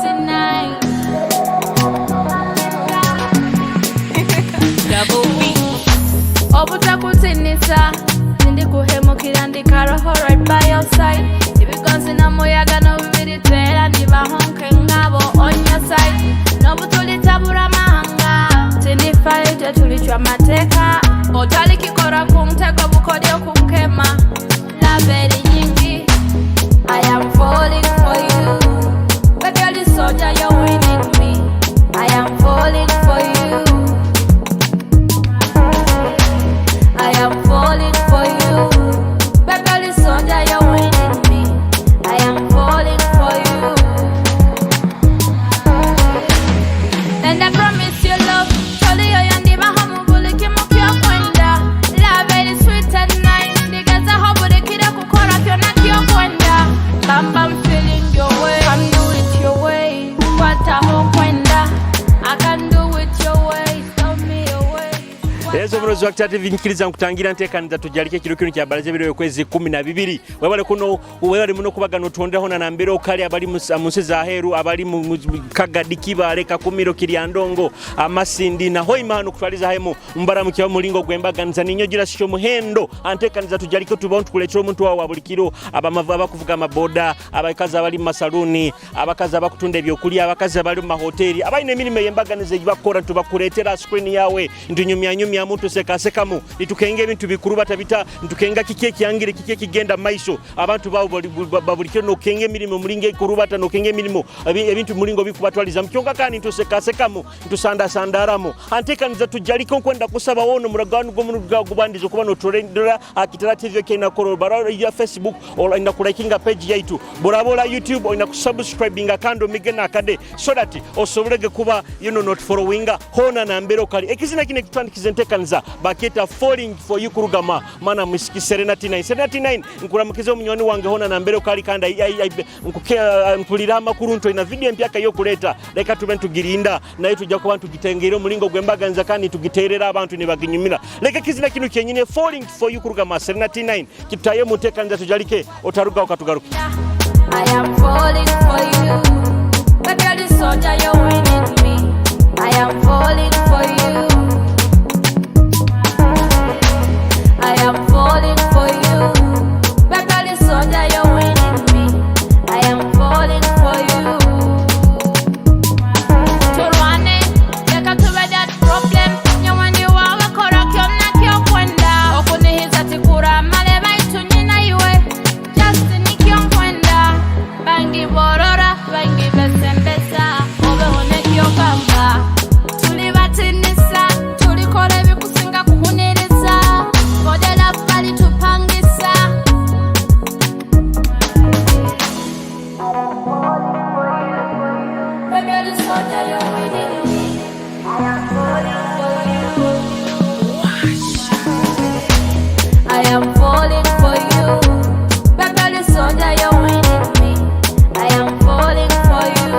T9. Double B. Obutakutinisa, sindikuhemukira, ndikaroho right by your side. Ebigonzi n'omuyaga n'obibiritera nibahonke ngabo on your side. N'obutulitabura amahanga, tinifayo tetulicwa amateeka. Otalikikora ku ntego bukodyo kunkema. Love eri nyingi. I am falling for you. Baby, you're the soldier, you're winning me. I am falling for you. I am falling for you. Baby, you're the soldier, you're winning me. I am falling for you. And I promise you love. Toliyo yandibaho mu buli kimu ky'okwenda. Love eri sweet and nice. Ndigezaho buli kiro kukora kyonna ky'okwenda. Bam bam feeling your way. Come do it your way. Kwataho kwenda. I can do it your way. Show me your way. Lezo obulozi wa Kitara TV, nkiriza nkutangira nteekaniza tujalike ekiro kino kya balaza ebiro okwezi 12. Webale kuno, webale muno kubagana otonderaho na nambere okali abali mu nsi za heru, abali mu Kagadi, Kibaale, Kakumiro, Kiryandongo, Amasindi na Hoima, hano kutwaliza hemu mbaramukya mulingo gwembaganiza ninyogira sikyo muhendo anteekaniza tujalike tubaho tukuleetera omuntu wawe wa buli kiro, abakuvuga amaboda, abakazi abali mu masaluuni, abakazi abakutunda ebyokulya, abakazi abali mu mahoteri, abalina emirimu ey'embaganiza egibakora, tubakuleetera screen yawe ntunyumyanyumyamu, tusekasekamu, nitukenga ebintu bikuru batabita, nitukenga kiki ekyangire, kiki ekigenda maiso abantu baabo buli kiro, nokenga emirimu mulingo ekurubata, nokenga emirimu ebintu mulingo bikubatwaliza kyonka, kandi ntusekasekamu, ntusandasandaramu anteekaniza tujaliko. Nkwenda kusaba wono muragano gubandiza okuba notulendera Akitara TV kenakoro bara ya Facebook, olina kulikinga page yaitu, burabola YouTube, olina kusubscribinga kandi omige nakade so that osobolege kuba not followinga hona na mbere okali. Ekizina kino ekitwandikiza enteekaniza baketa Falling for You kurugama mana musiki Serena T9. Serena T9, nkuramukiza omunywani wange hona na mbere okali, kandi mpulira amakuru nti olina video empyaka yokuleeta. Leka tube ntugirinda naye tujja kuba ntugitengeera omulingo gwembaganiza kandi tugiteerera abantu ne baginyumira. Leka ekizina kino kyenyine Falling for You kurugama Serena T9 kitutaye mu nteekaniza tujalike, otarugaho katugaruke. I am falling for you. Baby, you're the soldier, you're winning me. I am falling for you. I am falling for you. Baby, you're the soldier, you're winning me. I am falling for you. Turwane, leka tube that problem. Nyowe wawe kora kyonna kyokwenda. Okunihiza tikuramale baitu nyina iwe. Just nikyo nkwenda. Bangi borora, bangi besembesa. Obeho nekyogamba. Tuli batinisa, tulikora ebikusinga kuhuniriza. Bodela bali tupangisa. Baby, you're the soldier, you're winning me. I am falling for you. I am falling for you. Baby, you're the soldier, you're winning me. I am falling for you.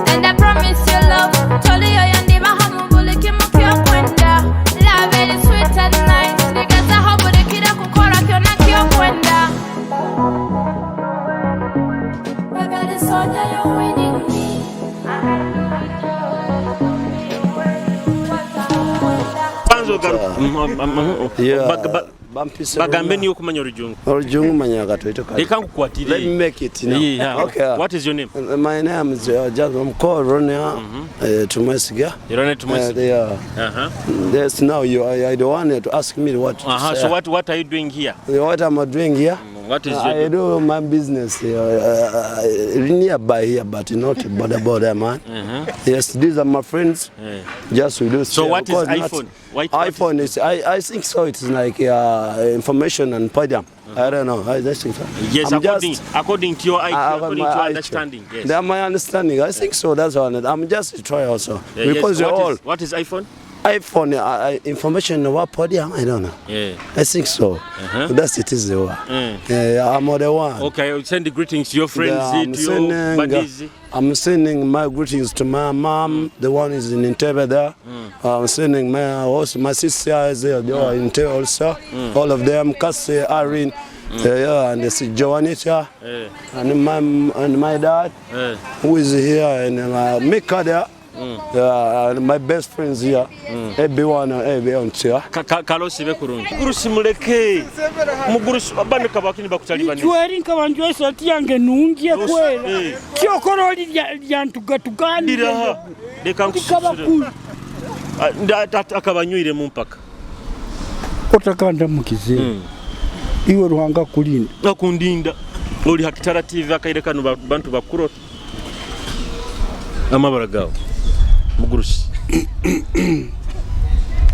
And I promise you love. Toliyo yandibaho mu buli kimu kyokwenda. Love eri sweet and nice. Ndigezaho buli kiro kukora kyonna kyokwenda. Baby, you're the soldier, you're winning me. Kwanza ogaruka. Yeah, bampise Bagambe Rona. niyo okumanya olujungu. Olujungu manya katoito kati. Leka nkukwatire. Let me make it now. Yeah. Okay. What is your name? My name is just, I'm called Ronia Tumwesiga. Ronia Tumwesiga. Yeah. Yes, now you are the one to ask me what to say. So what are you doing here? What am I doing here? What is I your do my business nearby here, but not border border, man. Yes, these are my friends. Just we do. So share. what is Because not- iPhone? What is iPhone is, I think so. It's like information and podium. I don't know. I just think so. Yes, I'm according, just, according to your IQ, according my to your IQ. understanding. Yes. That's my understanding. I think so. That's one. I'm just try also Yeah, yes. because What you're all is, what is iPhone? iPhone information what podium. I don't know. I think so. That's it is the one. Yeah, I'm the one. Okay, send the greetings to your friends, Yeah, I'm to your buddies. I'm sending my greetings to my mom, the one is in Entebbe there. I'm sending my also my sister is there, they are in Entebbe also. All of them, Kasi, Irene, Yeah, and it's Joanita and my dad who is here and Mika there. Yeah, and my best friends here. AB1 and AB here. Kale osibe kurungi. Mugurusi muleke. Mugurusi bano kabakini bakutalibaniza. Ijweri nkaba njwa esaati yange nungi ekwera. Kyokora oli lyantugatuganire. Ndiraha. Leka nkususure. Akaba anywiremu mpaka. Otakandamukize. Iwe Ruhanga akulinda. Akundinda. Oli ha Kitara TV akaire kanu bantu bakurora. Amabara gawe. Mugurusi.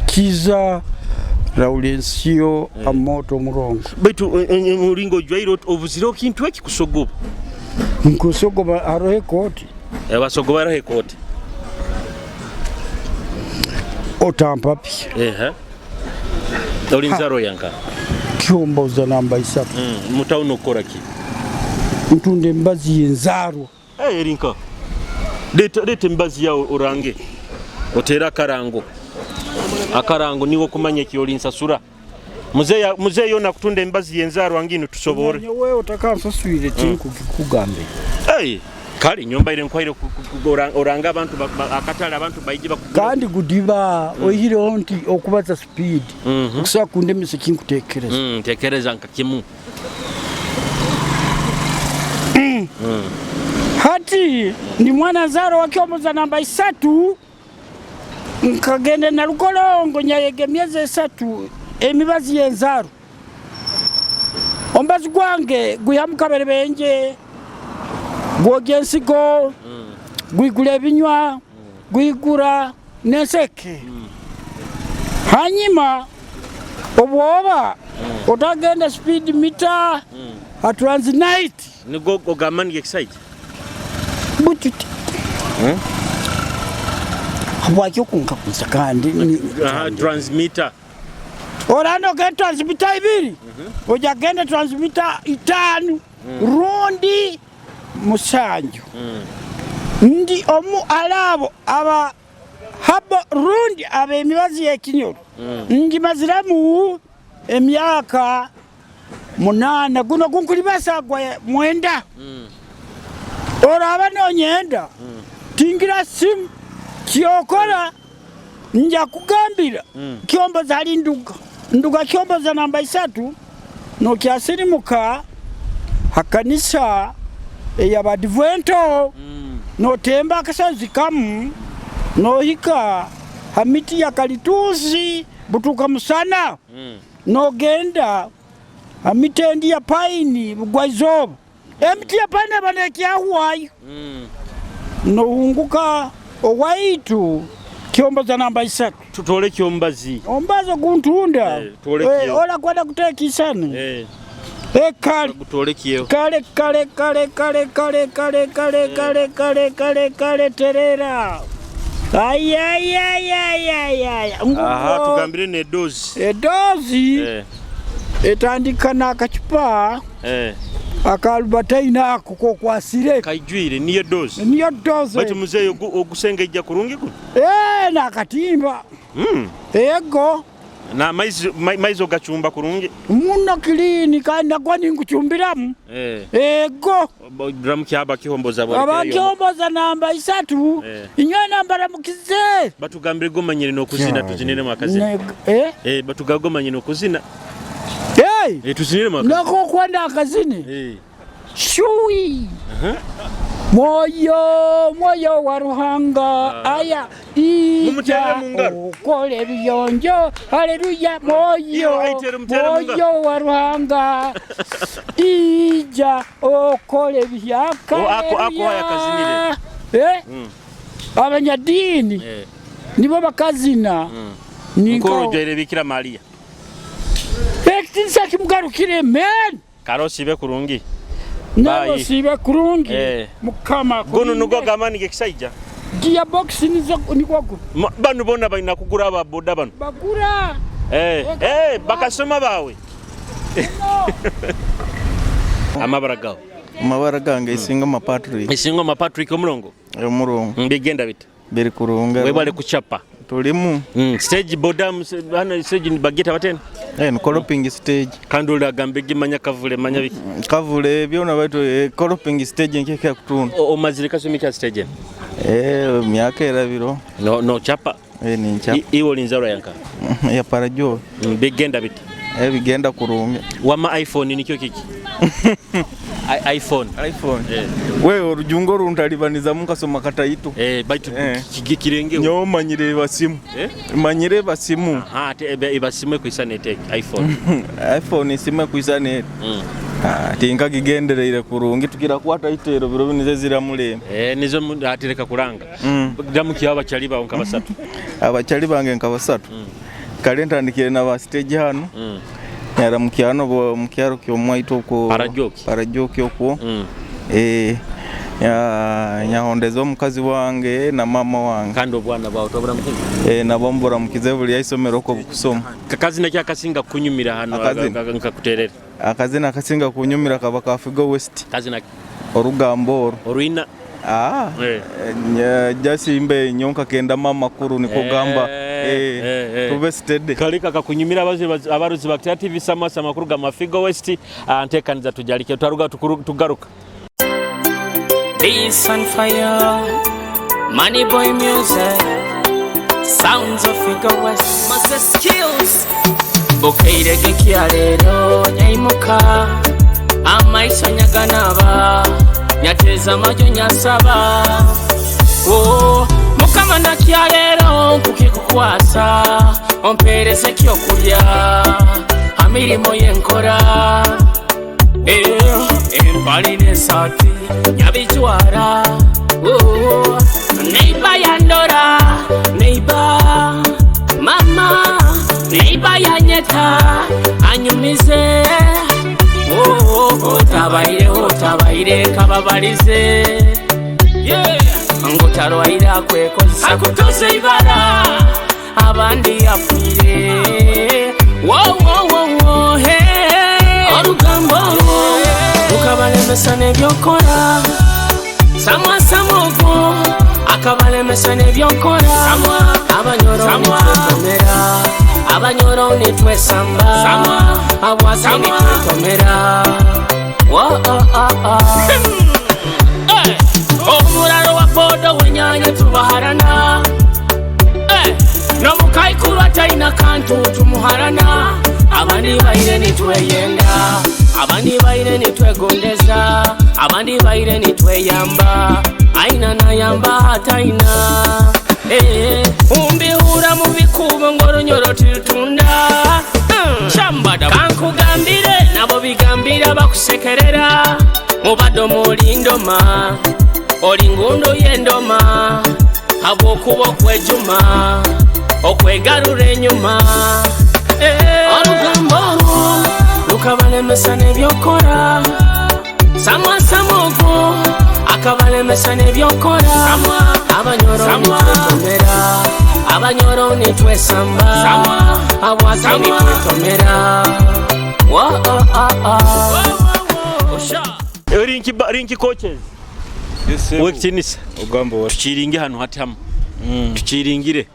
Kiza Laurensio Amoto Murongo. Baitu omuringo ojwaire obuzire ekintu eki kusogoba. Nkusogoba haroho ekooti. Basogoba haroho ekooti. Otampapya. Ehe. Oli nzaro yanka. Kyomboza namba isatu. Mutawuni okukora ki? Ntunda emibazi y'enzaarwa. Hey, erinka. Leta leta emibazi yawe orange. Otere akarango. Akarango niwe okumanya eki olinsasura. Muzeeyi muzeeyi onu akutunda emibazi y'enzaarwa nginu tusobore. Nyowe otakansaswire tinkukikugambira. Hey, kale nyowe mbaire nkwaire orange abantu akatale abantu baije bakugure. Kandi gudiba oihireho nti okubaza speed okusobora kundemesa ekinkutekereza. Tekereza nka kimu. Hati ndi mwana nzaro wa Kyomboza namba isatu, nkagenda Nalukolongo nyayega emyezi esatu emibazi y'enzaro. Omubazi gwange gwihamu kaberebenje, gwogya ensigo, gwigura ebinywa, gwigura n'enseke. Hanyuma obwoba otagenda speed meter ha transnight. Nigo ogamba ni excite. Bututi. Habwaki okunkaguza kandi? Transmitter. Oranda ogenda transmitter ibiri, oja genda transmitter itanu rundi musanju. Ndi omu alabo aba habo rundi ab'emibazi y'ekinyoro. Ngimaziremu emyaka 8 guno gunkulibasa gwa 9. Oraba nonyenda tingira simu kyokora nja kugambira Kyomboza hali nduga nduga Kyomboza namba isatu nokyasirimuka hakanisa ey'Abadivento notemba akasozi kamu nohika ha miti ya kalitusi butuuka musana nogenda ha miti endi ya paini bugwa izooba emiti ya paini eba nekyahwayo nohunguka owaitu Kyomboza namba isatu. Tutole kyombazi. Ombazi oguntunda. Ola kwenda kuteeka isani. Kale. Gutole kyeho. Kale kale kale kale kale kale kale kale kale kale kale terera. Ay ay ay ay ay ay. Aha, tugambire ne dozi. Edozi etandika n'akacupa akalubatayina ako kokwasire. Kaijwire niyo dozi. Niyo dozi. Baitu muzeeyi ogusengejja kurungi guno? N'akatimba. Ego. Na maizi ogacumba kurungi? Muno kilini kandi nagwa ningucumbiramu. Ego. Ramuki aba kihomboza bwa Abakihomboza namba isatu. Inywe namba ramukize. Batugambire gomanyire n'okuzina tuzinire mwakazina. Batugagomanye n'okuzina. Hey! Tuzinire mwakazina. Nako kwenda akazini. Shui. Mwoyo mwoyo wa Ruhanga aya ija ukole ebiyonjo haleluya mwoyo mwoyo wa Ruhanga ija okole ebihyaka. Abanyadini nibo bakazina. Nkoro jwaire Bikira Maria. Ekitinisa kimugarukire men. Karosi kurungi. Nabo sibe kurungi. Mukama gono nugo gamani gekisaija. Gear box nizo nigwo. Bano bona balina kugura aba boda bano. Bagura. Bakasoma bawe. Amabara gawe. Amabara gange Isingoma Patrick. Isingoma Patrick omulongo. Omulongo. Mbigenda bita. Biri kurunga. Webale kuchapa. Tulimu. Stage boda hano stage bagita batena. Eh, ni koloping stage. Kandi olagamba manya kavule manya biki. Kavule byona baitu koloping stage nkeke kutunda. Omazire kasumi kya stage. Eh, myaka erabiro. No no chapa. Eh, ni nchapa. Iwo olinzarwa yanka. Ya parajo. Bigenda bita. Eh, bigenda kurungi. Wama iPhone nikyo kiki? iPhone. iPhone. We orujungo runtalibaniza mukasoma kataito. Eh, baitu kirenge. Nyo manyire basimu. Manyire basimu. Ah, ate ebasimu kuisana ete iPhone. iPhone isimu kuisana ete. Ah, tinka kigendereire kurungi tukira kwata itero biro binize ziramulembe. Eh, nizo atereka kuranga. Damu kiwa abachali bawo nka basatu. Abachali bange nka basatu. Kale ntandikire na ba stage hano. Yara mukyano bo mukyaro kyomwaito okwo Parajoki. Parajoki okwo. Eh, ya nyahondeza omukazi wange na mama wange. Kandi obwana bwawe tobura mukize? Eh, nabo mbura mukize buli isomero okwo bukusoma. Kakazina kya kasinga kunyumira hano nkakuterera. Akazina akasinga kunyumira kaba Kafigo West. Kazina orugambo oro. Oruina. Ah. Jasimbe nyonka kenda mama kuru niko gamba. Tube steady. Kalika kakunyumira abaruzi ba TV samasa makuru ga Mafigo West antekaniza tujalike twaruga tugaruka. Peace and fire, money boy music, sounds of Figo West, master skills. Bukeire gekyalero nyaimuka, amaiso nyaganaba, nyateza majo nyasaba. Oh, mukama nakyalero nkukikukwasa, ompereze kyokulya, amirimo yenkora. Empali n'esaati nyabijwara. Oh, neiba yandora, neiba mama, neiba yanyeta anyumize. Oh, otabaire otabaire kababalize. Yeah, ngotarwaire akwekozesa akutoze ibara abandi afiire. Wo wo wo wo hey. Orugambo rukabalemesa n'ebyokora. Samwa samwa ogwo akabalemesa n'ebyokora. Abanyoro nitwetomera, abanyoro nitwesamba, abwasi nitwetomera. Wo oh oh oh. Omuraro wa bodo wenyanya tubaharana. N'omukaikuru atalina kantu tumuharana. Abandi baire nitweyenda, abandi baire nitwegondeza, abandi baire nitweyamba, aina nayamba ataina. Umbihura mu bikubo ngoronyoro tilitunda. Chambada kankugambire nabo bigambira bakusekerera. Mubado mulindoma, oli ngundu y'endoma, habwokuba okwejuma, okwegarura enyuma. Orugambo olwo lukabalemesa n'ebyokora. Samwa samwa ogwo akabalemesa n'ebyokora. Abanyoro nitwetomera, abanyoro nitwesamba, abwaki nitwetomera. Wo oh oh oh. Rinki coaches. Wekitinisa. Ogambo tukiringe hano hati hamu. Tukiringire.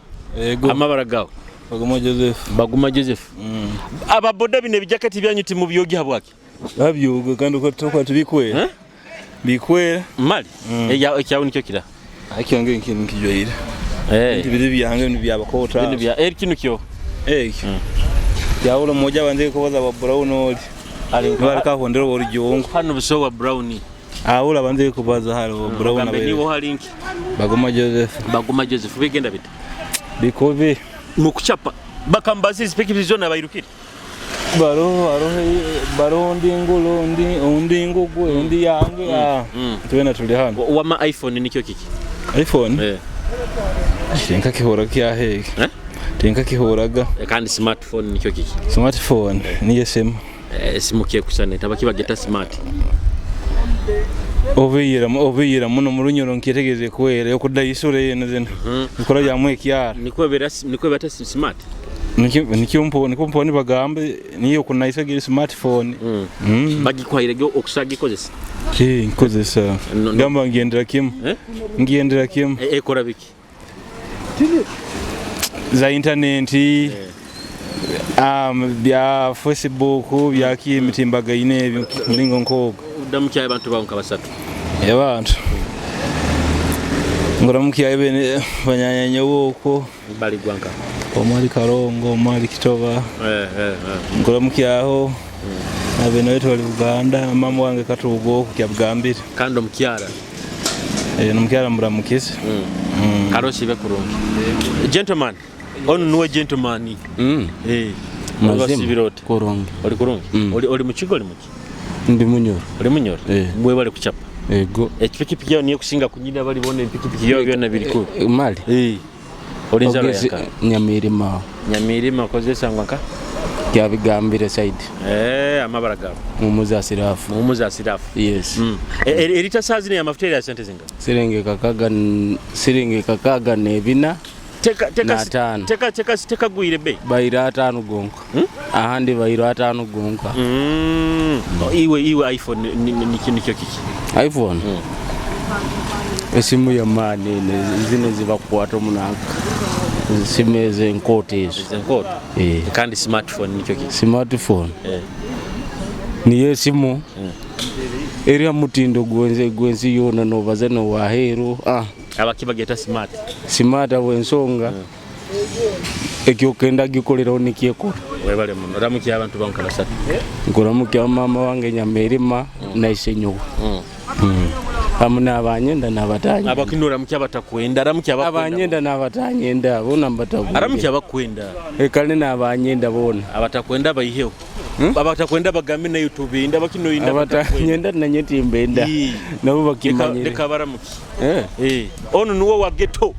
Amabara gawe. Baguma Joseph. Baguma Joseph. Ababoda bino ebijaketi byanyu timubyogi habwaki? Babyoga kandi uko tukwa tubikwera. Bikwera. Mali. Ekyawo nikyo kira. Akyo ngi nkijwaire. Biri byange ni byabakota. Bino bya kino kyo. Yawulo mmoja banze kubaza wa brown oli. Ali bari kahondero orujongo. Hano buso wa brown. Awula banze kubaza halo brown abe. Niwo halinki. Baguma Joseph. Baguma Joseph bigenda bita. Bikobe. Mukuchapa bakambazi pikipiki zona bairukire. Baro baro ndi ngulo ndi ngugwe ndi yange. Tubena tuli hano. Wama iPhone nikyo kiki? iPhone? Eh. Tinka kihora kyaheke. Eh? Tinka kihoraga. Kandi smartphone nikyo kiki? Smartphone niyo simu. Simu kyekusana tabakibageta smart. Obiyira muno mu runyoro nkitegeeze kwera okudayisura eno zino. Bikora bya ekyara. Nikwe bata smart. Nikyo mpo nibagambe niyo kunaisa giri smartphone. Bagikwaire gyo okusagikozesa. Nkozesa. Gamba ngendera kimu. Ngendera kimu. Ekora biki? Za intaneti, bya Facebook, byaki, emitimbagaine ebyo, mulingo nk'ogwo. Udamukyayo abantu bawe nka basatu. Abantu nguramukyayo bene banyanyanyowe okwo. Bali gwanka? Omwe ali Karongo, omwe ali Kitoba. Nguramukyaho nabene wetu bali Buganda, mama wange Katuuga okwo kyabugambire. Kandi omukyara? Nomukyara muramukize. Kale osiibe kurungi, gentleman. Onu nuwe gentleman. Mazima. Osibire oti? Kurungi. Oli kurungi? Oli mukigo, oli muki? Ndi Munyoro. Oli Munyoro? Eh. Bwe bali kucapa? Ego. Ekipikipiki yawe niyo kusinga kunyina, bali bona empikipiki yawe byona biri ku Mali. Oli nzaro Ogezi- yaka? Nyamirima. Nyamirima okozesa ngwanka? Kyabigambire side. Amabara gawe? Mumuza Sirafu. Mumuza Sirafu. Yes. Erita saa zino y'amafuta eri sente zinga? Siringi kakaga siringi 64. Teka teka. N'ataano. Teka teka teka gwire be. Baira 5 gonka. Ahandi baira 5 gonka. Iwe iPhone nikyo kiki? iPhone. Esimu ya maani zino zibakwata omunanka. Simu ezenkoto ezo. Ezenkoto. Eh. Kandi smartphone nikyo kiki? Smartphone. Niyo esimu eri mutindo gwensi yona nobaza nowaheru. Abakibageta smart. Smart abwensonga ekyokenda gikoleraho nikyekora. Webale muno. Ramuki abantu banka basatu. Nkuramukya mama wange Nyamirima naisenyowe. Hamu n'abanyenda n'abatanyenda. Abakino ramuki abatakwenda, ramuki abakwenda. Abanyenda n'abatanyenda bona mbatakwenda. Aramuki abakwenda. Kale n'abanyenda bona. Abatakwenda bayiheho. Abatakwenda bagambe na YouTube inda bakino inda. Abatanyenda nanye timbenda. Nabo bakimanyire. Leka baramuki. Ono nuwo wa ghetto.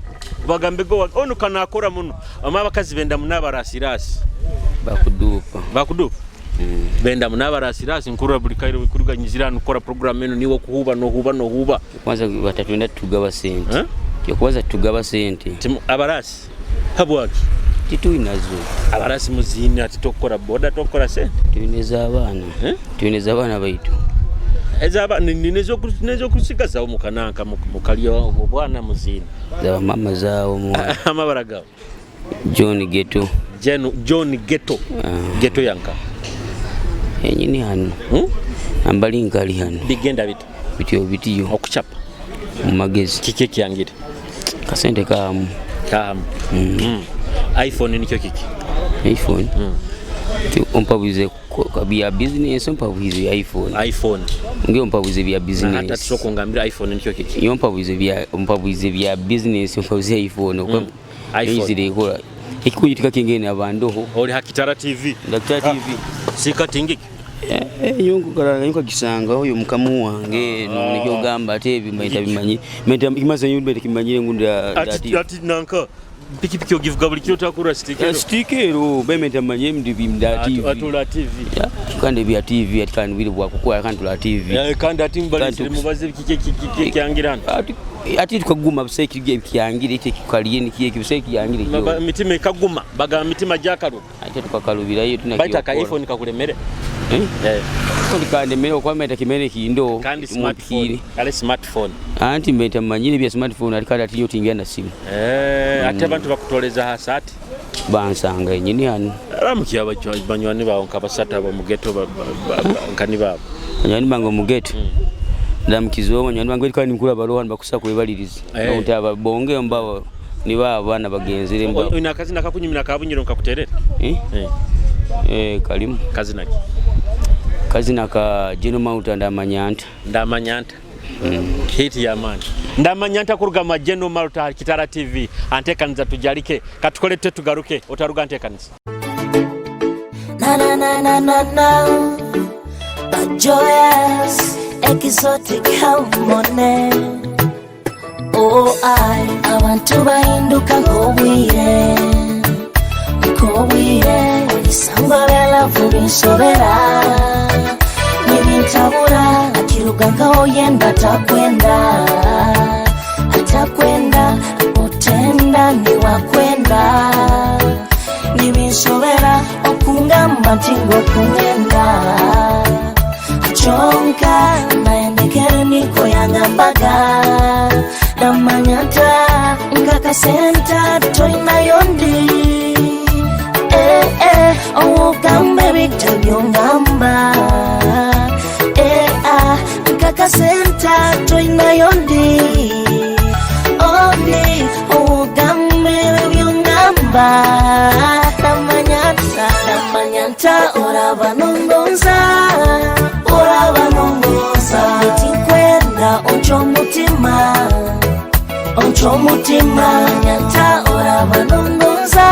Bagambe go ono kanakora muno. Ama abakazi benda munabarasirasi. Bakudupa. Bakudupa. Benda munabarasirasi nkurura buli kairo kuruganyizira nukora program eno niwo kuhuba no huba no huba. Kwanza batatwenda tugaba sente. Kwanza tugaba sente. Abarasi habwaki? Tituinazo. Abarasi muzina titokora boda tokora sente. Tuineza abaana. Tuineza abaana baitu. Ezaba ninezo kusigaza mukananka mukalyo obwana muzina. Zaba mama zao mu. Amabara gawo. John Ghetto. John Ghetto. Ghetto yanka. Enyini hano. Ambali nkali hano. Bigenda bita. Bityo bitiyo. Okuchapa. Mu magezi. Kiki kyangire? Kasente kamu. Kamu. iPhone nikyo kiki? iPhone. Ompabuze bya business, ompabuze iPhone. iPhone. Ngiyo mpabuze bya business. Hata tusoko ngambira iPhone nikyo kiki? Iyo mpabuze bya business, mpabuze iPhone. iPhone. Izire ikora. Ikikuyitika kingene abandoho. Oli Hakitara TV. Dakitara TV. Sika tingiki. Yonko kala yonko kisanga oyo mukamu wange no nikyo gamba ate ebimaita bimanyi. Meta kimaze yumbe kimanyire ngunda ati ati nanka pikipiki ogivuga buli kiro takura sticker. Sticker bemeta manye ndi bimda TV. Atula TV. Kandi bya TV ati kandi biri bwa kukola kandi tula TV. Kandi ati mbali mubaze kike kike kyangirana. Ati tukaguma buseki kyangire ite kikaliye nikiye kibuseki kyangire kyo. Mitima ikaguma baga mitima jakaru. Ate tukakalubirayo tunakyo. Baita ka iPhone kakulemere. Kandi kandi mere okwameta kimere kindo kandi smartphone. Kale smartphone. Anti mbeta manyire bya smartphone ali kandi ati yotingira na simu. Ate abantu bakutoleza hasati. Bansanga enyini hano. Ramuki abanywani bawo nkabasata abo mu ghetto nkani babo. Banywani bange mu ghetto. Ndamukizo banywani bange kandi mukula baroha bakusa kwebaliriza. Nonte ababonge mbabo ni baba bagenzire mbabo. Ina kazi nakakunyumira kabunyiro nkakuterera. Kalimu. Kazi naki? Kazi naka General Mount ndamanyanta. Ndamanyanta. Hiti ya mani. Ndamanyanta kuruga ma General Mount Kitara TV. Antekanza tujalike. Katukole tugaruke. Otaruga antekanza. Na na na na na na. But joyous exotic harmony. Oh I abantu bahinduka nkobwire. Nkobwire olisangwa belavu binsobera. Nibintabura akiruga nkaho yenda atakwenda. Atakwenda utenda ni wakwenda. Nibinsobera okungamba nti ngokumwenda. Chonka naendekere niko yangambaga. Namanyata nkakasenta toinayondi. byongamba ea nkakasenta toinayo ndi ondi ogambe byongamba namanyata namanyanta oraba nongonza oraba nongonza tinkwenda onco mutima onco mutima nyanta oraba nongonza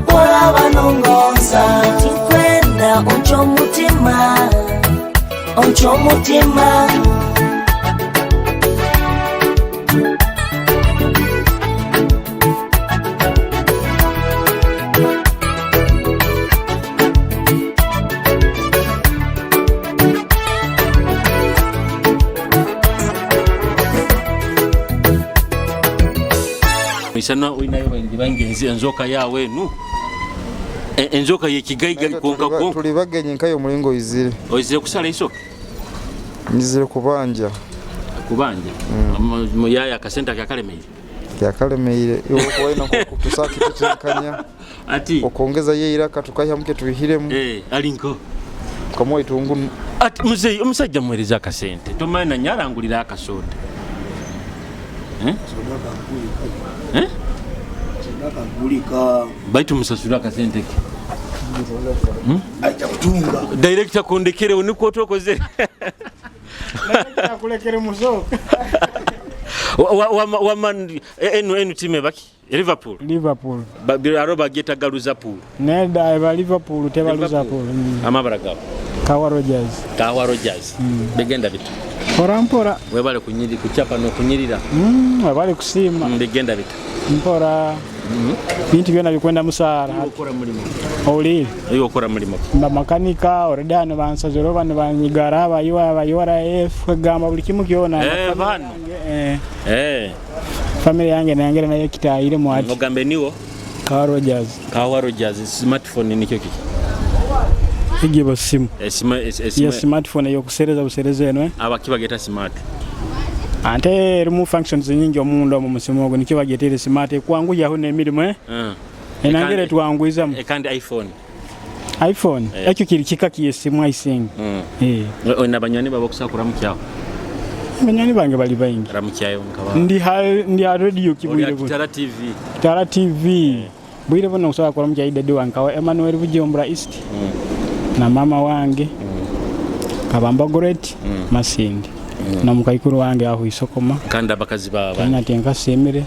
oraba nongonza tinkwenda onco mutima onco mutima. Isana oinayo baingi bangi enzoka yawe nu enzoka yekigaiga konka konka. Tuli bagenyi nkayo omulingo oizire. Oizire kusala isoke? Nizire kubanja. Kubanja? Muyaya akasente kyakalemeire. Kyakalemeire. Iwe okuwaina kutusaka tutenkanya. Ati okongeza ye iraka tukaihamuke tuihiremu. Alinko. Kamuwa itungunu. Ati muzeyi omusajja muwereza akasente. Tomanya nyarangulira akasoda. Baitu musasura akasente ke. Aija kutunga. Director kundekere uniko otokoze. Kulekere musoka. Wa man enu time baki Liverpool. Liverpool. Aro bageta galuza pool. Neda ba Liverpool tebaluza pool. Amabara gabo. Kawa Rogers. Kawa Rogers. Begenda bitu. Mpora mpora. Webale kunyiri kuchapa no kunyirira. Webale kusima. Begenda bitu. Mpora. Bintu byona bikwenda musara. Okora mulimo. Oli. Iyo okora mulimo. Mba makanika oredano bansazoro bano banyigara abayiwa abayora F gamba buli kimu kyona. Bano. Family yange nangera nayo kitayire mwati. Ogambe niwo Kawa Rogers. Kawa Rogers smartphone nikyo kiki? Igibo simu. Ya smartphone yo kusereza busereza eno. Abakiba geta smart. Ante erimu functions nyingi omunda mu musimu ogwo nikyo bagetere smart kwanguya ho n'emirimu. Enangere twanguizamu. Kandi iPhone. iPhone ekyo kiri kika kiyesimu I think. Ona banywani babo kusakura mukyaho. Banywani bange bali baingi. Ramukyayo nkaba. Ndi ha radio kibwire bu. Kitara TV. Kitara TV. Bwire buno nkusaba kora mukyayi dadi wankawa Emmanuel Bujumbura East. Na mama wange. Kabamba Great Masindi. Na mukaikuru wange aho isokoma. Kandi abakazi baba. Ati nkasemire.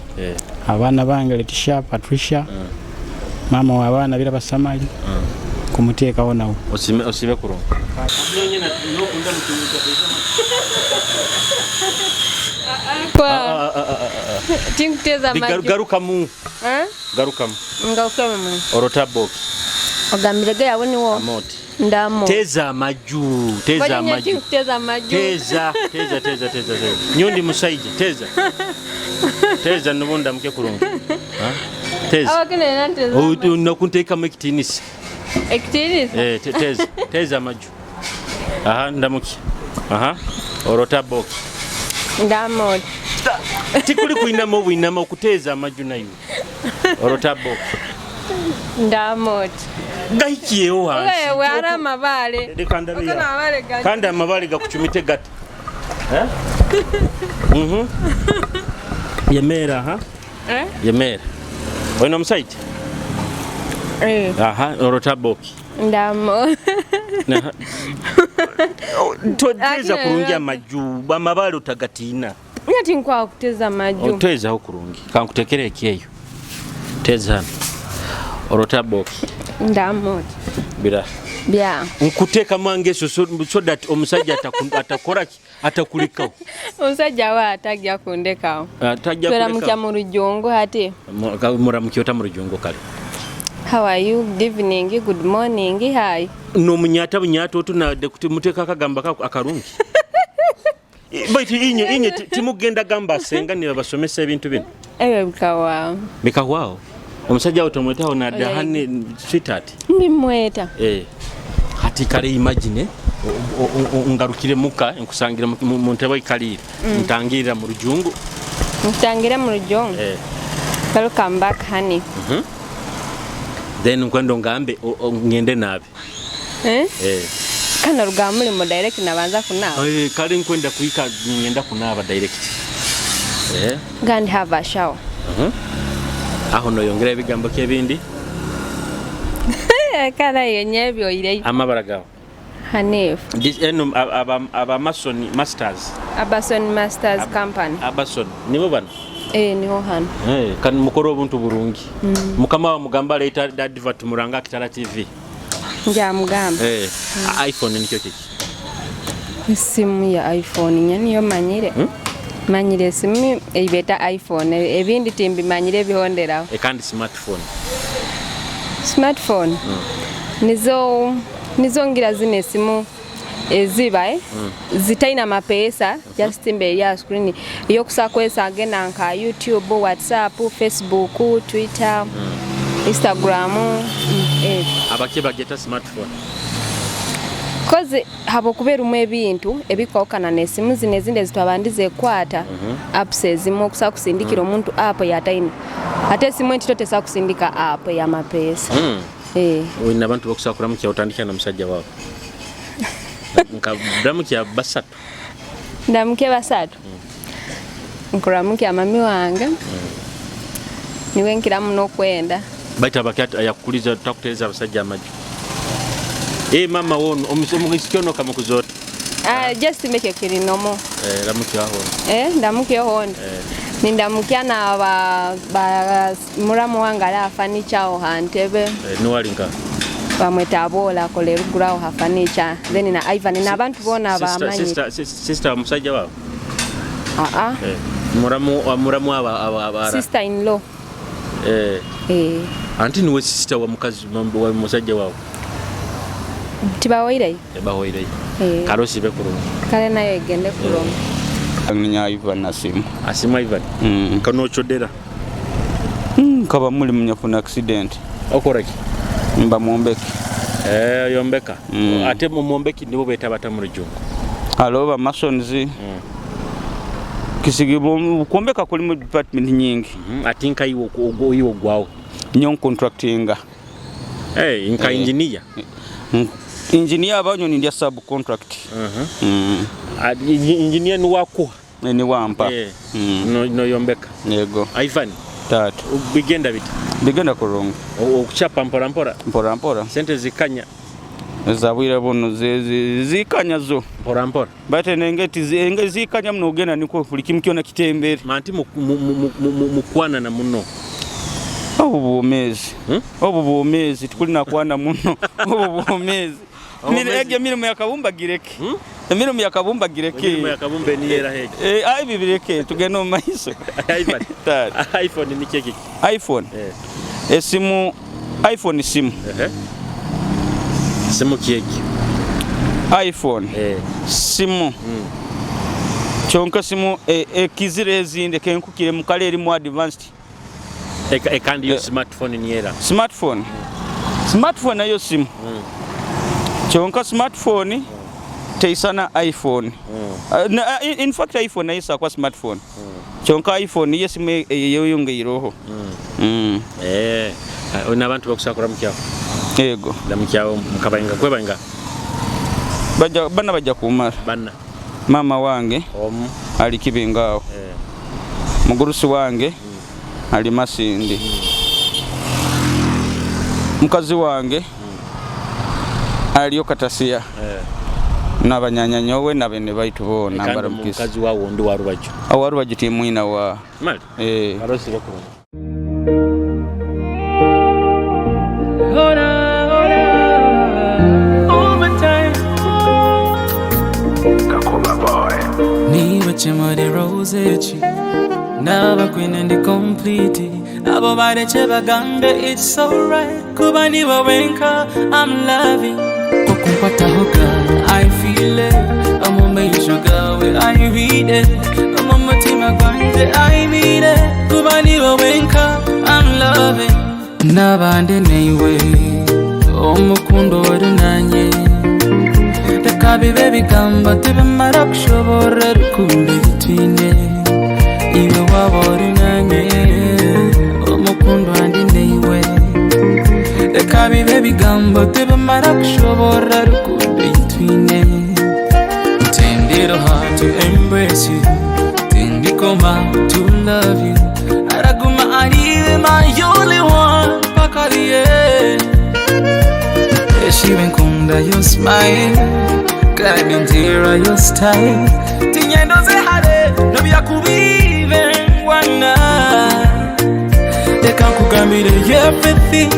Abana bange Letitia Patricia. Mama wa abana bira basamali. Kumuteekaho nawo. Osibe kurunga. Kwa tinkuteza maju. Garukamu. Garukamu. Ngarukamu. Orotaboki. Ogambirege yawe niwo. Amoti. Ndamo. Teza maju, teza maju. Teza maju. Teza, teza teza teza. Nyondi musaija, teza. Teza nubunda mke kurunga. Teza. Abakene nanteza. Nakunteeka mu ekitinisa. Ekitinisa? Teza, teza maju. Aha, ndamuki. Aha. Orotaboki. Ndamo. Tikuli kuinama obwinama okuteza amaju nayo. Orotaboki. Ndamo. Gaikiyewo hansi. Wewe ara amabale. Kandi amabale gakuchumite gata. Yemera ha? Yemera. Oyina omusaija? Aha, orotaboki. Ndamo. Teza kurungi amaju, amabale otagatina. Nyati nkwa kuteza amaju. Otezaho kurungi. Kankutekere ekyeyo. Teza hano. Orotaboki. Ndamo. Bira. Bya. Nkuteka mwange so that omusajja atakora atakulikaho. Omusajja wa atajja kundekaho. Atajja kulekaho. Turamukya mu rujongo hati. Muramukya ota mu rujongo kale. How are you? Good evening, good morning, hi. No munyata bunyata otuna muteka akagamba akarungi. Baitu inye timugenda gamba senga ni babasomesa ebintu bino. Ewe bikawaawo. Bikawaawo. Omusajja otomwetaho na dahane sweetheart. Ndimweta. Hati kale imagine ngarukire muka nkusangira mu ntebe ikalire. Ntangirira mu rujungu. Ntangire mu rujungu. Welcome back honey. Then nkwendo ngambe ngende nabe. Kana ruga mulimo direct nabanza kunaaba. Eh, kale nkwenda kuhika ngenda kunaaba direct. Eh. Go and have a shower. Aho noyongera ebigambo kyebindi. Kana yenye ebyoireyo. Amabara gawe. Hanif. Eno aba Mason Masters. Abason Masters Company. Abason nibo bano. Eh, niho hano. Eh, kan mukoro obuntu burungi. Mukama wa mugamba leeta advert muranga Kitara TV. Njamugamba. Eh, iPhone nikyo kiki? Esimu ya iPhone nye niyo manyire. Manyire esimu eibeta iPhone, ebindi timbimanyire ebihonderaho. E kandi smartphone. Smartphone. Nizo ngira zino esimu eziba zitaina mapesa, just mbere ya screen yokusa kwesa agenda nka YouTube, WhatsApp, Facebook, Twitter, Instagram. Abake bageta smartphone. Koze habo kuberumu ebintu ebikokana n'esimu zino ezindi ezitwabandize ekwata apps ezimu okusa kusindikira omuntu app yataina, ate esimu entito tesa kusindika app ya mapesa. Olina abantu bakusakura mukya otandika na musajja wawe. Nka ndamukya basatu. Ndamukye basatu. Nkuramukya mami wange. Niwe nkiramu n'okwenda. Baita bakati ayakukuliza takutereza abasajja amaju. Eh, mama wono omusikyo no kamukuzota. Ah, just make it kiri normal. Eh, ramukya hono. Eh, ndamukye hono. Nindamukya na ba muramu wange ala furniture aho hantebe. Eh, niwalinka. Bamweta abola akola eruguru aho ha furniture. Then na Ivan n'abantu bona bamanyi. Sister musajja wawe. Ah ah. Eh, muramu aba sister in law. Eh. Eh. Anti niwe sister wa mukazi wa musajja wawe. Tibawoireyo? Bawoireyo. Eh. Karosi bekurungi. Kale nayo egende kulonga. Nya Ivan Asimu. Asimu Ivan. Kano chodera. Kaba muli munyafuna accident. Okora ki? Mba mwombeki. Eh, yombeka. Ate mu mwombeki nibo beta bata mu rujungu. Alo ba masons. Kisigibo kuombeka kuli mu department nyingi. Ati nka iwo iwo gwawo. Nyon contractinga. Eh, nka engineer. Engineer abanyo ni ndia sub contract. Engineer ni wakuha. Ni wampa. No yombeka. Yego. Ivan. Tatu. Bigenda bita. Bigenda kurungu. Okuchapa mpora mpora. Mpora mpora. Sente zikanya. Zabwira bono zikanya zo. Mpora mpora. Bate nengeti enge zikanya muno ogenda niko buli kimu kyona kitembere. Manti mukwana na muno. Obu bwomezi. Obu bwomezi tukulina kwana muno. Obu bwomezi. Ege mirimu yakabumba gireke. Emirimu yakabumba gireke. Emirimu yakabumba ni era heke. Eh, ai bibireke tugenda mu maiso. iPhone ni kiki? iPhone. Esimu iPhone simu. Simu kiki? iPhone. Simu. Kyonka simu ekizire ezinde kenkukire mukale eri mu advanced. Ekandi yo smartphone ni era. Smartphone. Smartphone nayo simu. Kyonka smartphone teisana iPhone. In fact iPhone nayo kwa smartphone. Kyonka iPhone ye simu yeyongeiroho. Eh, ona abantu bakusakura mukyawo. Yego. Ndamukyawo mukabainga kwebainga. Baja bana baja kumara. Bana. Mama wange ali kibingao. Mugurusi wange ali Masindi. Mukazi wange aliyo Katasia. N'abanyanya nyowe nabene baitu bona mbara mukisi. Mukazi wawo ndi warubaju. Awarubaju timwina wa. Mali. Eh. Arosi bakuru. Kakoba boy. Niwe chemode rose Naba queen and the complete. Abo bareche bagambe it's alright. Kuba niwe wenka I'm loving. Kukumpata hoka I feel it. I'm on my sugar I read it. I'm on my team I need it. Kuba niwe wenka I'm loving. Nabande neiwe omukundo orunanye. Reka bibe bigamba tebimara kushobora rukundo bitwine. Iwe waba orunanye omukundo andi neiwe. Reka bibe bigambo tebimara kushobora rukundo bitwine. Shiwe nkunda your smile kandi ndira your style tinyendo zehare nobyakubibe ngwana reka nkugambire everything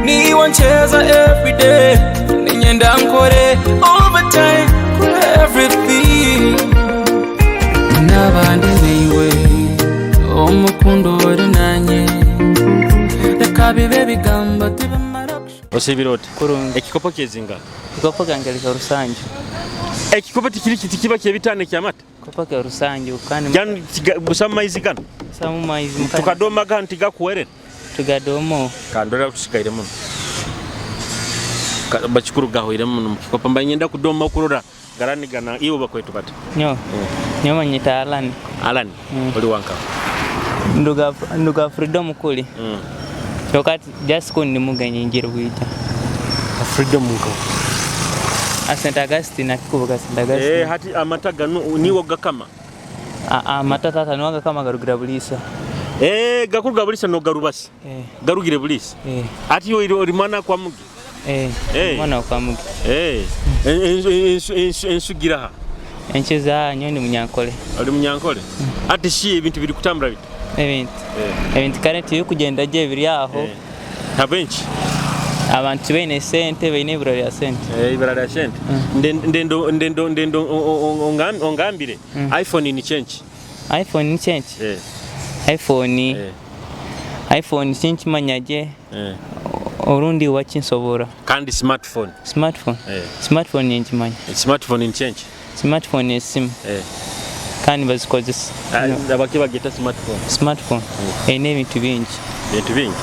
niwe ncheza everyday ninyenda nkore overtime kora everything n'abandi niwe omukundo ori nanye reka bibe bigambo tibimara Osibira oti? Ekikopo kyezinga. Kikopo kange lika rusanju. Ekikopo tikiri tikiba kyebitaano ekyamata. Kikopo kya rusanju kandi Jani busamu maizi gano. Busamu maizi mukandi. Tukadoma gano tigakuwerera. Tugadomo. Kandora tusigaire muno. Bakikuru gahoire muno mukikopo mba nyenda kudoma okurora garanigana iwe bakwetu bata. Nyo. Nyo manyita Alan. Alan oli wanka. Nduga nduga freedom kuli. Kyokka just ko ndi mugenyi njira bwija. Freedom nko. A St. Augustine akikubuka St. Augustine. Eh, hati amata gano niwo gakama. Amata tata niwo gakama garugira bulisa. Eh, gakuruga bulisa no garubasi. Eh. Garugire bulisa. Eh. Ati yo ori mwana kwa mugi. Eh. Eh. Mwana kwa mugi. Eh. Ensugira ha. Enkiza nyo ndi munyankole. Oli munyankole? Ati shi ebintu biri kutambura biti. Ebintu. Ebintu kare tiri kugenda gye biri aho. Abenki Abantu baine sente baine ibura lya sente. Eh, ibura lya sente. Ndendo ndendo ndendo ongambire iPhone ni change. iPhone ni change? Eh. iPhone. iPhone sinkimanya gye. Eh. Orundi wakinsobora. Kandi smartphone. Smartphone. Eh. Smartphone ninkimanya. Smartphone ni change. Smartphone esimu. Eh. Kandi bazikozesa. Abaki bageta smartphone. Smartphone. Eine ebintu bingi. Bintu bingi.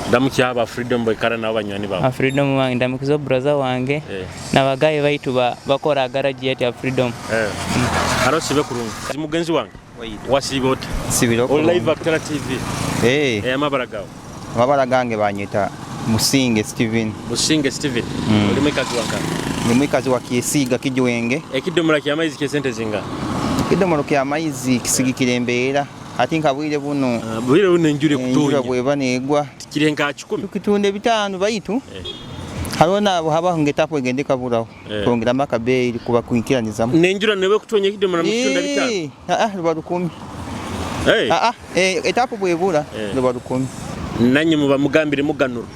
Ndamukya aba freedom baikara nabo banywani bawe. A freedom wange ndamukiza brother wange Eh. n'abagayi baitu bakora garage yetu ya freedom. Eh. Haro sibe kurungi. Mugenzi wange. Wasiiba oti? Sibira Oli live Akitara TV. Eh. Eh, amabara gawe. Amabara gange banyita Musinge Steven. Musinge Steven. Oli mwikazi wanka. Ni mwikazi wa Kiesiga Kijwenge. Ekidomora kya maizi kye sente zinga. Ekidomoro kya maizi kisigikira embeera ati nka bwire buno bwire buno enjura ekutonya bweba negwa kiri nka 10 tukitunda ebitaano baitu hariho nabo habaho ngetapu egende kaburaho Eh. twongeramu akabeeri kuba kwikiranizamu Nenjura newe kutonya ekidomora mu kitunda bitano. Eh, ah, ruba 10. Eh. Ah, ah, eh, etapu bwebura Eh. ruba 10. Nanye muba mugambire muganuro.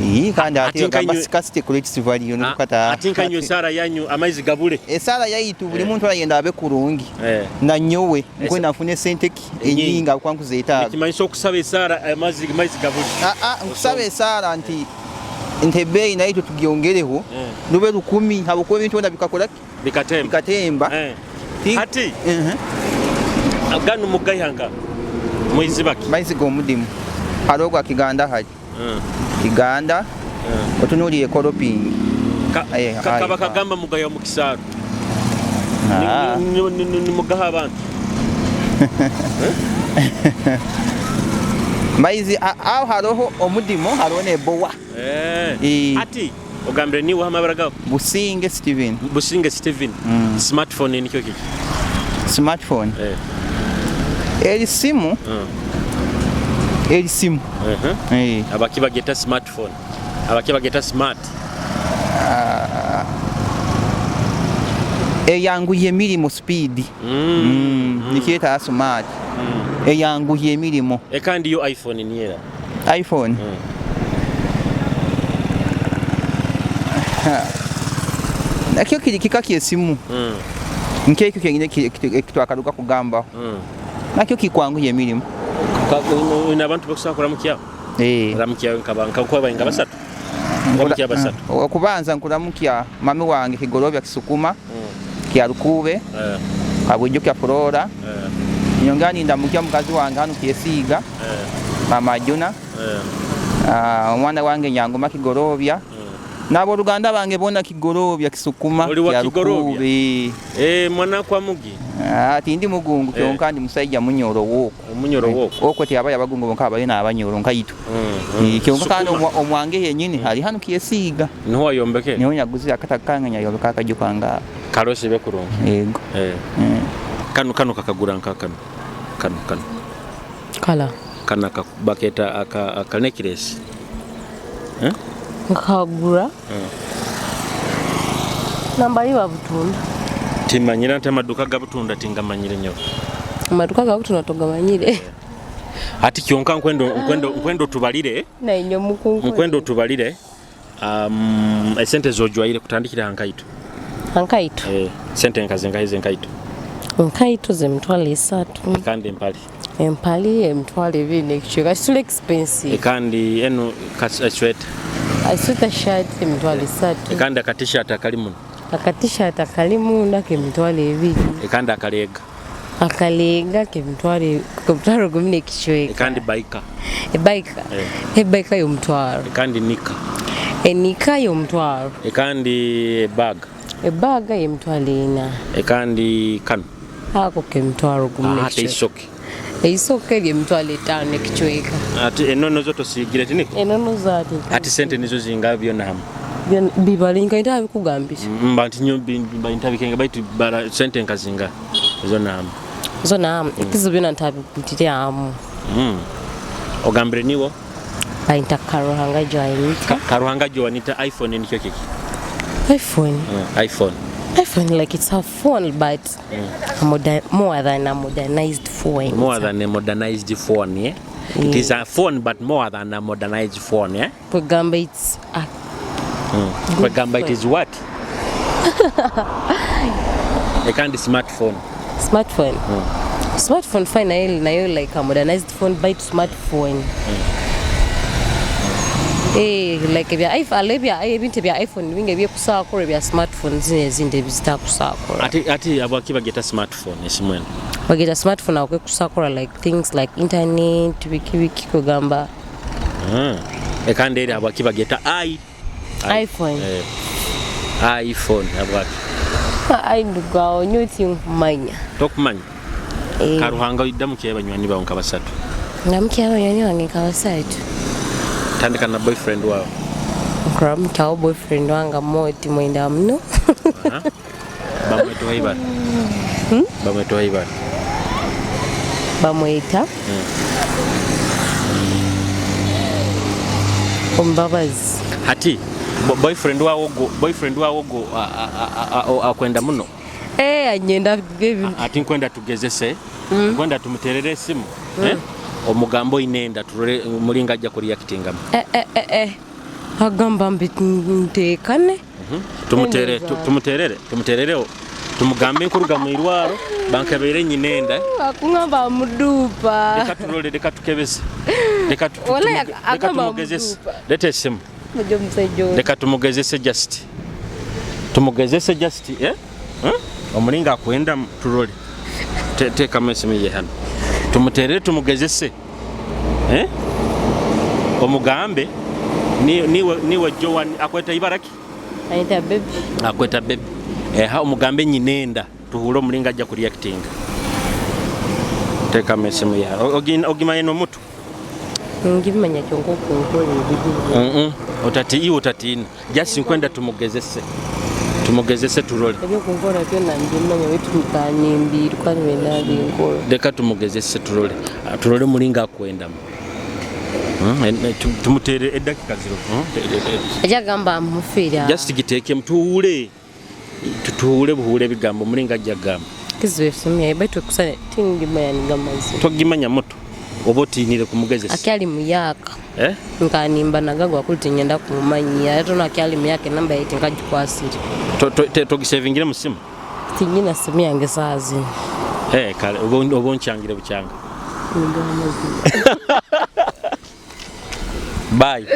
Ii, kandi ate Ati nka ogamba inywe- sikasite credit value nukata Ati nka inywe esara yanyu amaizi gabule. Esara yaitu buli muntu arayenda abe kurungi Eh. nanyowe nkwenda nfune sente ki enyingi akuba nkuzeetaaga Kimanyisa okusaba esara amaizi gabule. Ah, ah, nkusaba esaara nti nti ebbeeyi naye tugyongereho lube 10 habwokuba ebintu byona bikakora ki Bikatemba. Bikatemba. Hati. Gano mugayanga. Mwizibaki. Maizi g'omudimu hariho gwa Kiganda hari Kiganda otunuulire Kolopingi. Kakaba kagamba mugaya mu kisaaru. Ah. Nimugaha abantu. Maizi aho hariho omudimu hariho n'ebowa. Eh. Ati ogambire niwe amabara gawe. Businge Steven. Businge Steven. Smartphone nikyo kiki? Smartphone. Eh. Eri simu. Eri simu. Eh. Abaki bageta smartphone. Abaki bageta smart. Eyanguya emirimu speed. Nikyeta smart. Eyanguya emirimu. E kandi yo iPhone niyera. iPhone. Nakyo kiri kika ky'esimu. Nk'ekyo kyenyine ekitwakaruga kugambaho. Nakyo kikwanguya emirimu. Ina abantu bakusobola kuramukya. Eh. Ramukya nka nkuba nga basatu. Ramukya basatu. Okubanza nkuramukya mami wange Kigorobya Kisukuma kya Rukube Eh. kabwijo kya Flora Eh. nyongera nindamukya mukazi wange hano Kyesiiga Eh. mama Juna Eh. omwana wange Nyangoma Kigorobya n'aboluganda bange bona Kigorobya Kisukuma Oli wa kya Kigorobya? Rukube. Eh, mwana kwa mugi. Ati ndi mugungu kyonka ndi musajja munyoro woko Omunyoro woko. Okwo tiyaba abagungu bonka abayo n'abanyoro nkaitu. Kyonka kandi omwange yenyini hari hano Kyesiiga Niho wayombeke? Niho nyaguzi akataka kange nyayombeka akaju kanga. Karose be kurungi. Yego. Eh. Kano kano kakagura nka kano. Kano kano. Kala. Kano baketa aka necklace. Eh? Nkagura. Nambali babutunda. Timanyira nti amaduka gabutunda tingamanyire nyo. Amaduka gabutunda togamanyire. Ati kyonka nkwendo nkwendo nkwendo tubalire. Nainyo mukungu. Nkwendo tubalire. Esente zojwaire kutandikira hankaito. Hankaito. Eh, sente nkazi nkahize nkaito. Nkaito zemitwalo 3. Kandi empali. Empali 20,000 n'ekicweka kituli expensive. Kandi enu sweater. Sweater shirt 30,000. Kandi aka t-shirt akali muno. Aka t-shirt akali munda ke 20,000. Kandi akalega. Akalega ke 10,000 n'ekicweka. Kandi baika. Ebaika. Ebaika y'omutwaro. Kandi nika. Enika y'omutwaro. Kandi bag. Ebaga ye 40,000. Kandi kano. Ako ke 10,000 Ate isoke. Eisoke lye 50,000 n'ekicweka. Ati enono zo tosigire tiniko? Enono zaati. Ati sente nizo zinga byonna hamu. Bibale nkaita bikugambira. Mba nti nyo mba ntabikenga baitu bara sente nkazinga zonna hamu. Zonna hamu. Ekizibu byonna ntabikutire hamu. Ogambire niwo? Bayita Karuhanga Joanita. Karuhanga Joanita iPhone nikyo kiki? iPhone. iPhone. iPhone like it's a phone but more than a modernized phone. More than a modernized phone, yeah? It is a phone but more than a modernized phone, yeah? Kwegamba it's a Kwegamba it is what? A kind of smartphone. Smartphone. Smartphone fine nayo nayo like a modernized phone but smartphone. Eh, like ebya iPhone ebya ebintu ebya iPhone bingi ebyekusakura ebya smartphone zino ezindi ebizitakusakura. Ati abwaki bageta smartphone esimu eno? Bageta smartphone akwekusakura like things like internet biki biki kugamba. Ekandi eri abwaki bageta iPhone. iPhone abwaki? Ai ndugawo nyo tinkumanya. Tokumanya? Karuhanga iddamu kye banywani bawe nka basatu. Ndamukye abanywani bange nka basatu. Tandika na boyfriend wawe. Nkuramukyawo boyfriend wange moti mwenda muno. Bamweta waibara. Bamweta waibara. Bamweta Ombabazi. Hati boyfriend wawe go boyfriend wawe go akwenda muno. Eh, anyenda baby. Ati nkwenda tugezese. Nkwenda tumuterere esimu. Omugambo inenda turore mulinga ajja kureactingamu. Agamba mbi ntekane. Tumutere tumuterere tumuterereho tumugambe nkuruga mu irwaro bankebere nyinenda. Akungamba mudupa. Reka turore reka tukebeze. Reka tumugezese. Leta esimu. Reka tumugezese just. Tumugezese just eh? Omulinga akwenda turole. Tekamu esimu ye hano. Tumuterere tumugezese. Eh? Omugambe niwe Joan akweta ibaraki? Aita baby. Akweta baby. Ha omugambe nyinenda tuhure omulinga ajja kureacting. Tekamu esimu ye hano. Ogimanye n'omutu? Ngimanya kyonka okunkola ebizibu. Otati iwe otatiina. Just nkwenda tumugezese. Tumugezese turole. Ebyokunkola byonna mbimanya baitu nkanimbiirwa byonna binkola. Leka tumugezese turole. Turole mulinga akwendamu. Tumutere edakika 0. Ajja gamba mufiira. Just giteeke mutuwule. Tutuwule buhuule ebigambo mulinga ajja gamba. Kizibu esimu yaye baitu kusana tingimanya nigamazi. Togimanya muto. Oba otiinire kumugezesa. Akyali muyaka. Eh? Nkanimba nagagwa kuli nyenda kumumanyira ate ono akyali muyaka enamba ye tinkagikwasire. Togisevingire mu simu? Tinyina simu yange saaha zino. Eh, kale oba onkyangire bukyanga. Bye.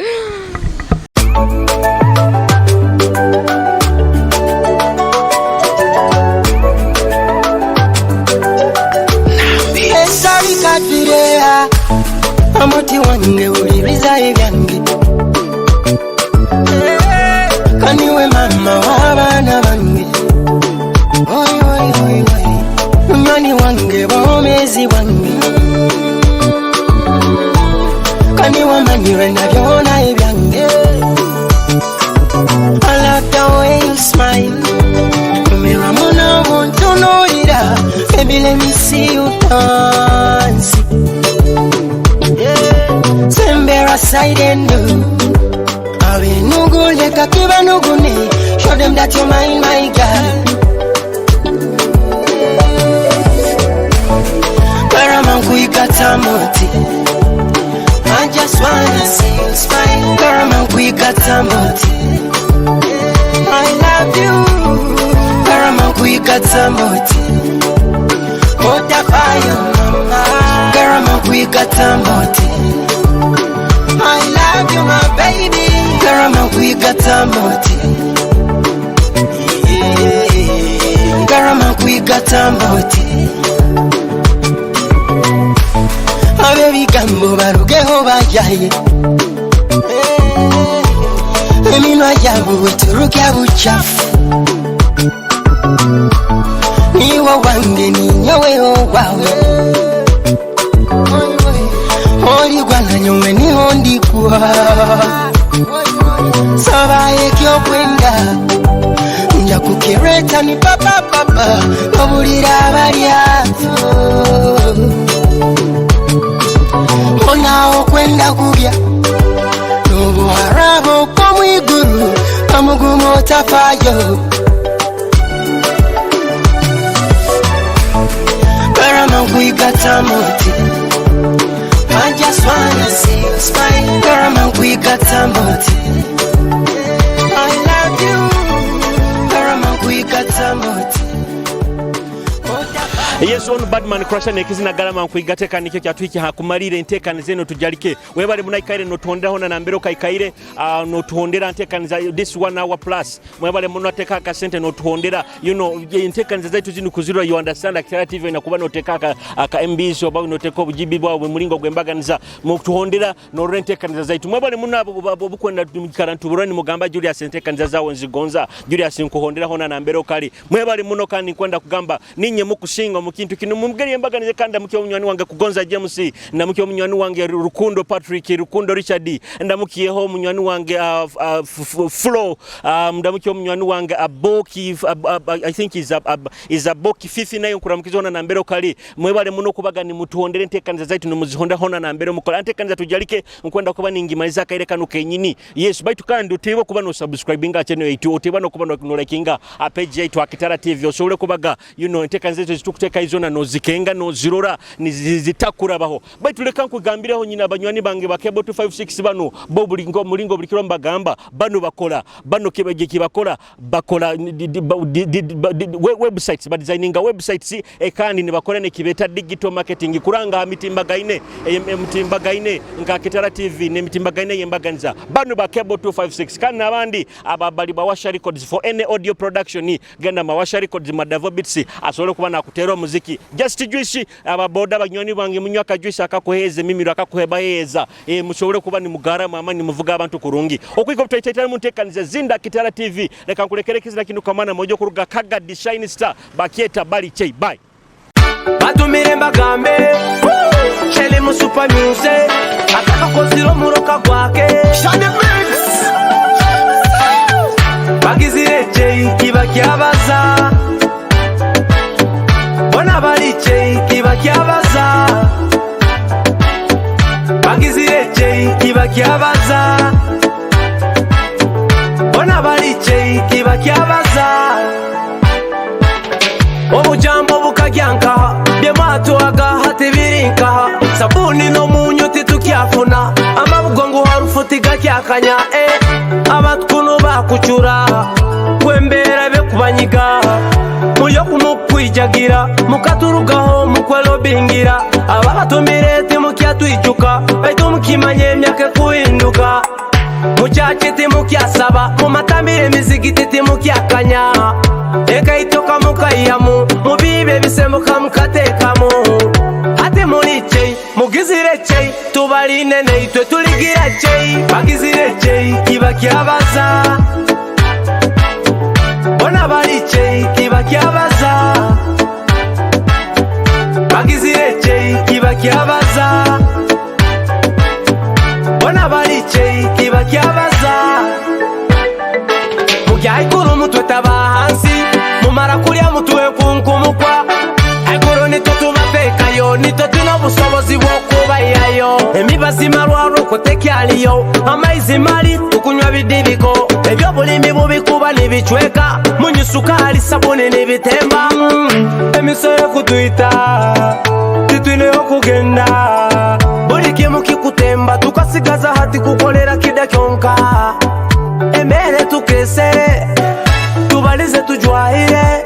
Esabikatirea amuti wange uliriza ebyange kaniwe mama w'abaana bange oy oy oy oy munywani wange bomezi wange kaniwe manyire na byona ebyange. I love the way you smile. Nyumirwa muno buntunuulira. Baby let me see you dance. Yeah. Sembera side and do. Abenugu leka kibanugune. Show them that you're mine, my girl. Karama nkuikata moti. I just wanna see you smile. Karama nkuikata moti. I love you. Karama nkuikata moti. Otafayo mama. Karama nkuikata moti. I love you my baby. Karama nkuikata moti. Yeah. Karama nkuikata moti. Abebigambo barugeho bajaye eminwa yabo bweturuka buchafu niwo wange ninyoweho wawe oligwa nanyowe niho ndikwa saba ekyokwenda nja kukireta ni papapapa nobulira abalyato onawo kwenda kulya n'obuharabo bw'omwiguru omugumu otafayo Karama nkuikata moti. I just wanna see you smile. Karama nkuikata moti. I love you. Karama nkuikata moti. Yes, ono Badman Crusher nekizina galama nkuigateka nikyo kyatwiki hakumalira enteekaniza eno tujalike webale munaikaire notonderaho na nambere okaikaire notuhondera nteekaniza this 1 hour plus mwebale muno ateka akasente notuhondera, you know, enteekaniza zaitu zino kuzirwa, you understand. Akitara TV nakuba noteka aka MBs oba noteka obujibi bwawe mulingo gwembaganiza mutuhondera norora enteekaniza zaitu. Mwebale muno abo obukwenda mukara ntuburani mugamba Julius enteekaniza zawe nzigonza Julius nkuhonderaho na nambere okali mwebale muno kandi nkwenda kugamba ninye mukusinga mu kintu kino mumugeri embaganize kandi ndamukiye omunywani wange Kugonza James, ndamukiye omunywani wange Rukundo Patrick, Rukundo Richard, ndamukiyeho omunywani wange Flo, ndamukiye omunywani wange Aboki, I think is Aboki Fifi nayo nkuramukizona na mbere kali mwebale muno kubaga ni mutuhondere enteekaniza zaitu nimuzihonda hona na mbere mukola enteekaniza tujalike nkwenda kuba ningimaliza akaire kano kenyini. Yes, baitu kandi oteba kuba no subscribinga channel yaitu, oteba no kuba no likinga page yaitu Akitara TV osobole kubaga, you know, enteekaniza zaitu zitukuteeka izona nozikenga nozirora nizitakurabaho. Baitu leka nkugambireho nyina abanywani bange ba Cable 256 bano bo bulingo mulingo buli kiro mbagamba bano bakola bano kibaje kibakora bakola websites ba designinga websites kandi nibakora ne kibeta digital marketing kuranga mitimbagaine mitimbagaine nka Kitara TV ne mitimbagaine yembaganiza bano ba Cable 256 kandi nabandi ababali bawasha records for any audio production genda mawasha records madavo beats asobole kuba nakutera omuziki just juice ababoda banywani bange munywa ka juice akakuheze mimiro akakuhebaheza musobole kuba ni mugara mama ni muvuga abantu kurungi okwiko twaitaitana muntekanize zinda Kitara TV leka nkulekere kizina kinu kamana mojo kuruga Kaga the Shine Star bakieta bali chei bye. Batumire mbagambe Shele mu super music atakakozira omuroka gwake Shine mix bagizire chei kibakyabaza bona bali chei kibakyabaza bagizire chei kibakyabaza bona bali chei kibakyabaza obujambo bukagyankaha byemwatwaga hatibirinkaha sabuni n'omunyu titukyafuna amabugongo harufu tigakyakanya abatkunu bakucura kwembeera bekubanyiga muyo kumukwijagira mukaturugaho mukwelobingira ababatumire timukyatwijuka baitu mukimanye emyaka ekuhinduka mukyaki timukyasaba mumatambire emizigiti timukyakanya ekaitoka mukayamu mubibe ebisemuka mukateekamu ate muli chei mugizire chei tubaline neitwe tuligira chei bagizire chei kibakyabaza bona bali chei kibakyabaza bagizire chei kibakyabaza bona bali chei kibakyabaza mukyaikuru mutwe tabahansi mumara kulya mutwe kunkumukwa aikuru nitwe tubatekayo nitwe tuna obusobozi bw'okubayayo emibazi malwalwo kutekyaliyo amaizi mali tukunywa bidi. Ebikaaba nibicweka, munyu, sukali, sabuni nibitemba. Emisoro kutwita, titwine okugenda. Buli kimu kikutemba, tukasigaza hati kukolera kida kyonka. Emere tukesere, tubalize tujwahire.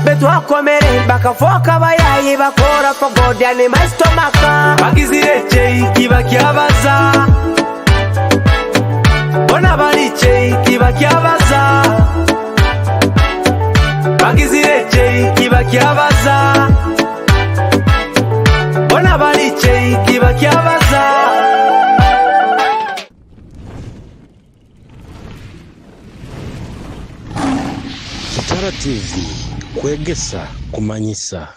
Betwakomere bakafoka bayayi bakora for God and my stomach. Bagizire chei kibakyabaza, bona bali chei kibakyabaza. Bagizire chei kibakyabaza, bona bali chei kibakyabaza. Kitara TV, kwegesa, kumanyisa.